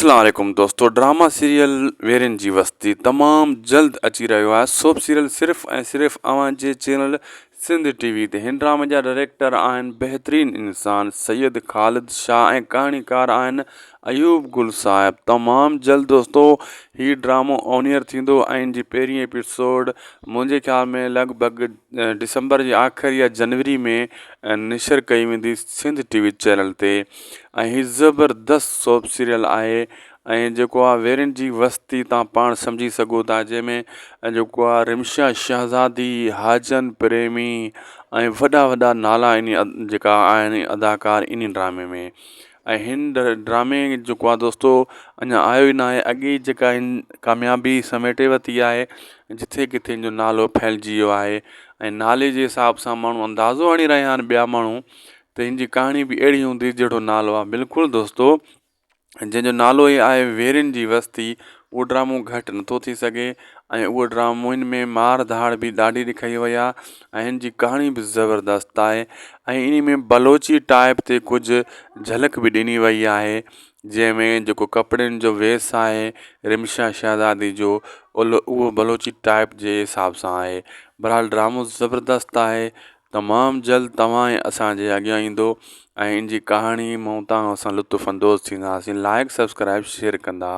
اسلام عليڪم دوستو ڊراما سيريل ويرين جي وستي تمام جلد اچي رهيو آهي سوپ سيريل صرف ۽ صرف اوهان جي چينل سنڌ ٽي وي تي هن ڊرامي جا ڊائريڪٽر آهن بهترين انسان سيد خالد شاهه ۽ ڪهاڻيڪار آهن ايوب گل صاحب تمام جلد دوستو هي ڊرامو آنيئر ٿيندو ۽ ان جي پهرين ايپيسوڊ منهنجي خيال ۾ لڳ ڀڳ ڊسمبر جي آخر يا جنوري ۾ نشر ڪئي ويندي سنڌ ٽي وي چينل تي ۽ هي زبردست سوپ سيريل آهي ۽ جيڪو آ ويرين جي وستي تان پاڻ سمجهي سگهو ٿا جنهن ۾ جيڪو آ رمشا شهزادي حاجن پريمي ۽ وڏا وڏا نالا ان جيڪا آهن اداڪار ان ڊرامي ۾ ۽ هن ڊرامي جيڪو آ دوستو اڃا آيو ئي ناهي اڳي ئي جيڪا هن ڪاميابي سميٽي ورتي آهي جٿي ڪٿي ان جو نالو ڦهلجي ويو آهي ۽ نالي جي حساب سان ماڻهو اندازو هڻي رهيا آهن ٻيا ماڻهو ته هن جي ڪهاڻي به اهڙي هوندي جهڙو نالو آهي بلڪل دوستو جنهن جو نالو ئي آهي ويرين جي وستي اهو ڊرامو گهٽ نٿو ٿي سگهي ۽ اهو ڊرامو هن ۾ مار ڌاڙ به ڏاڍي ڏکئي وئي آهي ۽ هن جي ڪهاڻي به زبردست آهي ۽ انهي ۾ بلوچي ٽائپ تي ڪجهه جهلڪ به ڏني وئي آهي جنهن ۾ جيڪو ڪپڙن جو ويس آهي رمشا شهزادي جو اهو بلوچي ٽائپ جي حساب سان آهي بهرحال ڊرامو زبردست آهي تمام جلد توهان ۽ اسان جي اڳيان ايندو ۽ ان جي ڪهاڻي مون توهان سان لطف اندوز ٿينداسين لائڪ سبسڪرائب شيئر ڪندا.